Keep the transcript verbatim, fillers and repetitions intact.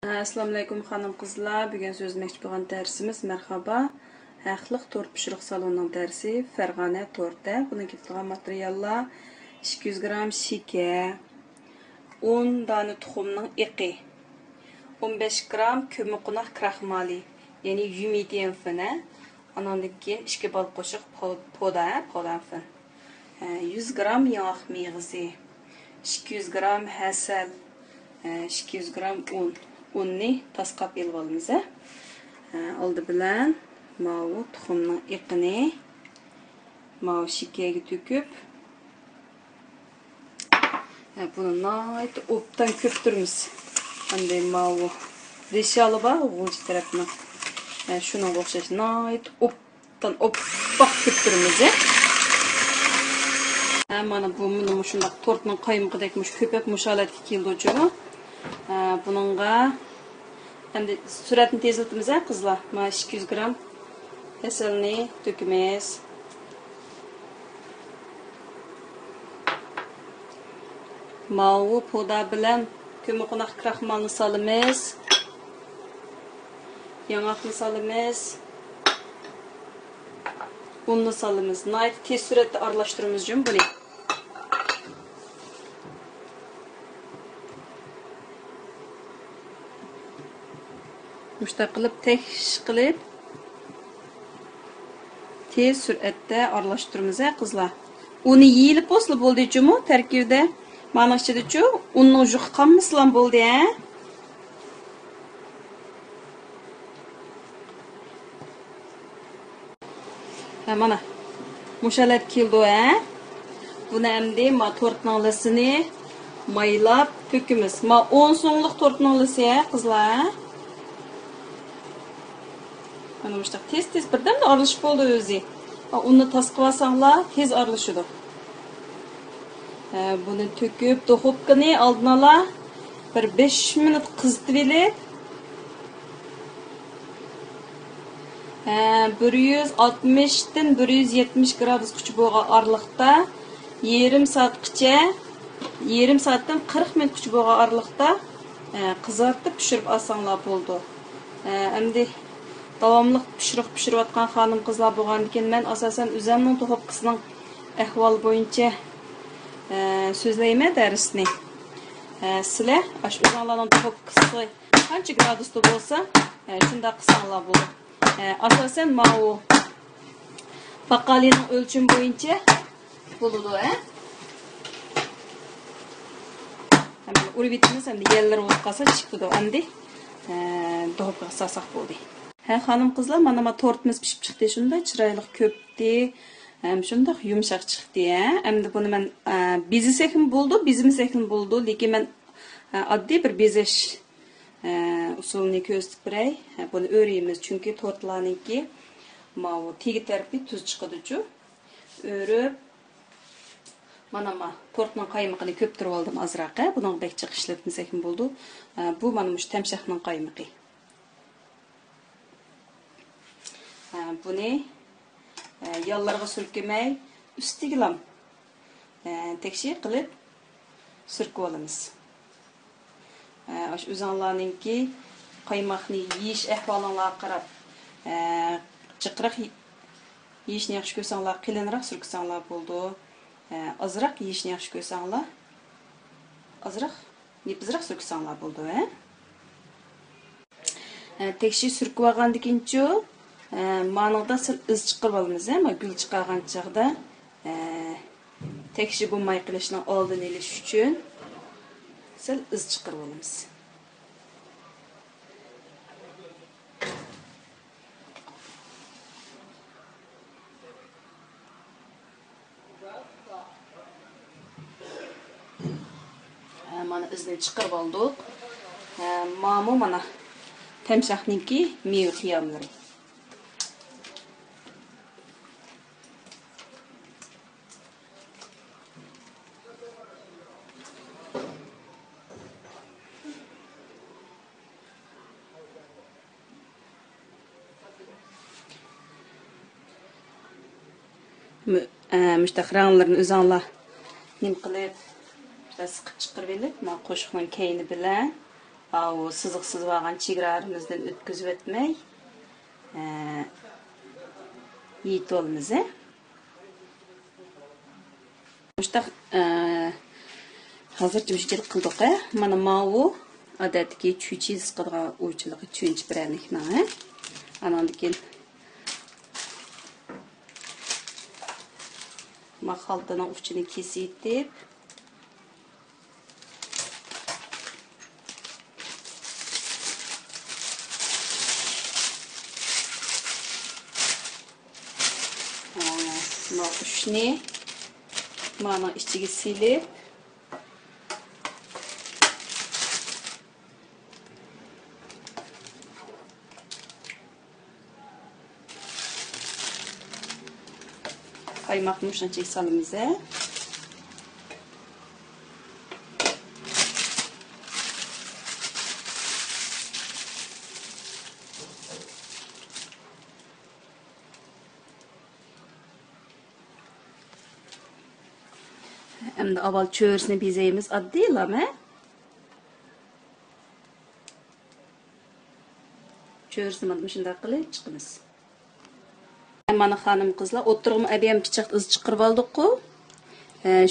ئەسسالامۇئەلەيكۇم خانىم قىزلار، بۈگۈن سۆزلىمەكچى بولغان دەرسىمىز مەرھابا. ھەقلىق تورت پىشۇرۇق سالونىنىڭ دەرسى، فەرغانە تورتى. بۇنىڭ كېتىدىغان ماتېرىياللار: ئىككى يۈز گرام شېكەر، ئون دانە تۇخۇمنىڭ ئېقى، ئون بەش گرام كۆممىقوناق كراخمالى، يەنى يۈمىتيەنفېن، ئانىڭدىن كېيىن ئىككى بال قوشۇق پو-، پودا، پودانفېن. يۈز گرام ياڭاق مېغىزى، ئىككى يۈز گرام ھەسەل، ئىككى يۈز گرام ئۇن. ئۇننى تاسقاپ ئېلىۋالىمىز. ئالدى بىلەن ماۋۇ تۇخۇمنىڭ ئېقىنى ماۋۇ شېكەرگە تۆكۈپ، بۇنى ناھايىتى ئوبدان كۆپتۈرىمىز. ئەمدى ماۋۇ رېشالى بار غۇلجا تەرەپنىڭ، شۇنىڭغا ئوخشاش ناھايىتى ئوبدان ئوبدان ئوپپاق كۆپتۈرىمىز. ھە، مانا بۇ مۇنۇ مۇشۇنداق تورتنىڭ قايمىقىدەك مۇشۇ كۆپۈپ مۇشۇ ھالەتكە كېلىدۇچۇ. ھە، بۇنىڭغا ئەمدى سۈرئەتنى تېزلىتىمىز، ھە، قىزلار. مانا ئىككى يۈز گرام ھەسەلنى تۆكىمىز. ماۋۇ پودا بىلەن كۆممىقوناق كراخمالنى سالىمىز. ياڭاقنى سالىمىز. ئۇننى سالىمىز. ناھايىتى تېز سۈرئەتتە ئارىلاشتۇرىمىز جۇمۇ بۇنى. مۇشۇنداق قىلىپ تەكشى قىلىپ، تېز سۈرئەتتە ئارىلاشتۇرىمىز، ھە، قىزلار. ئۇنى يېيىلىپ بولسىلا بولدى جۇمۇ، تەركىبىدە. مانا ئىچىدىچۇ، ئۇننىڭ يۈكى قالمىسىلا بولدى، ھە. ھە، مانا. مۇشۇ ھالەت كېلىدۇ، ھە. بۇنى ئەمدى ما تورتنىڭ لىسىنى مايلاپ تۆكىمىز. ما ئون سوملۇق تورتنىڭ لىسى، ھە، قىزلار، ھە. مانا مۇشۇنداق تېز-تېز بىردەمدە ئارىلىشىپ بولىدۇ ئۆزى. ئۇننى تاسقىۋالساڭلار تېز ئارىلىشىدۇ. ھە، بۇنى تۆكۈپ، دۇخوپكىنى ئالدىن ئالا بىر بەش مىنۇت قىزىتىۋېلىپ، ھە، بىر يۈز ئاتمىشتىن بىر يۈز يەتمىش گرادۇسقىچە بولغان ئارىلىقتا يېرىم سائەتقىچە، يېرىم سائەتتىن قىرىق مىنۇتقىچە بولغان ئارىلىقتا، ھە، قىزارتىپ پىشۇرۇپ ئالساڭلار بولىدۇ. ئەمدى داۋاملىق پىشۇرۇق پىشۇرۇۋاتقان خانىم قىزلار بولغاندىكىن، مەن ئاساسەن ئۆزەمنىڭ دۇخوپكىسىنىڭ ئەھۋالى بويىچە، ئە، سۆزلەيمەن دەرسنى. ئە، سىلەر ئاشۇ ئۆزۈڭلارنىڭ دۇخوپكىسى قانچە گرادۇستا بولسا، ئە، شۇنداق قىلساڭلار بولىدۇ. ئە، ئاساسەن ماۋۇ باققالىنىڭ ئۆلچىمى بويىچە بولىدۇ، ھە؟ ئەمدى ئۇرۇۋېتىمىز، ئەمدى يەللىرى بولۇپ قالسا چىقىدۇ. ئەمدى، ئە، دۇخوپكىغا سالساق بولدى. ھە، خانىم قىزلار، مانا، مانا تورتىمىز پىشىپ چىقتى. شۇنداق چىرايلىق كۆپتى. ھەم شۇنداق يۇمشاق چىقتى، ھە؟ ئەمدى بۇنى مەن، ئە، بېزىسەكمۇ بولىدۇ، بېزىمىسەكمۇ بولىدۇ. لېكىن مەن، ئە، ئاددىي بىر بېزەش، ئە، ئۇسۇلىنى كۆرسىتىپ بېرەي. ھە، بۇنى ئۆرۈيمىز، چۈنكى تورتلارنىڭكى ماۋۇ تېگى تەرىپى تۈز چىقىدۇچۇ. ئۆرۈپ، مانا، ما، تورتنىڭ قايمىقىنى كۆپتۈرۈپ ئالدىم ئازراق. بۇنىڭغا بەك جىق ئىشلەتمىسەكمۇ بولىدۇ. ئە، بۇ مانا مۇشۇ تەمشەقنىڭ قايمىقى. ئە، بۇنى، ئە، يانلىرىغا سۈركىمەي، ئۈستىگىلام، ئە، تەكشى قىلىپ سۈركىۋالىمىز. ئاشۇ ئۆزۈڭلارنىڭكى قايماقنى يېيىش ئەھۋالىڭلارغا قاراپ، جىقراق يېيىشنى ياخشى كۆرسەڭلار، قېلىنراق سۈركىسەڭلار بولىدۇ. ئازراق يېيىشنى ياخشى كۆرسەڭلار، ئازراق نېپىزراق سۈركىسەڭلار بولىدۇ. تەكشى سۈركىۋالغاندىن كېيىنچۇ، مانىڭدا سەل ئىز چىقىرىۋالىمىز، ما گۈل چىقارغان چاغدا. تەكشى بولماي قېلىشنىڭ ئالدىنى ئېلىش ئۈچۈن سەل ئىز چىقىرىۋالىمىز. ھە، مانا ئىزنى چىقىرىپ ئالدۇق. ھە، مامۇ مانا تەمشەقنىڭكى مېۋە قىياملىرى. مۇ-، ئە، مۇشتاق رەڭلىرىنى ئۆزۈڭلار نېمە قىلىپ، مۇشتاق سىقىپ چىقىرىۋېلىپ، مانا قوشۇقنىڭ كەينى بىلەن ئاۋۇ سىزىق سىزىۋالغان چېگرالىرىمىزدىن ئۆتكۈزۈۋەتمەي، ئە، يېيىتىۋالىمىز، ھە. مۇشتاق، ئە، ھازىرچە مۇشۇنچىلىك قىلدۇق، ھە. مانا ماۋۇ ئادەتتىكى چۈچى سىقىدىغان ئۇچىلىقى چۈنچە پىرەنىكنىڭ، ھە. ئاناندىن كېيىن ما خالتىنىڭ ئۇچىنى كېسىۋېتىپ، مانا ئۇچنى مانىڭ ئىچىگە سېلىپ، قايماقنى مۇشۇنچە سالىمىز، ھە. ئەمدى ئاۋۋال چۆرىسىنى بېزەيمىز، ئاددىيلا، ھە. چۆرىسىنى مانا مۇشۇنداق قىلىپ چىقىمىز. مانا خانىم قىزلار، ئوتتۇرىغىمۇ ئەبەيەم پىچاق ئىز چىقىرىپ ئالدۇققۇ. ھە،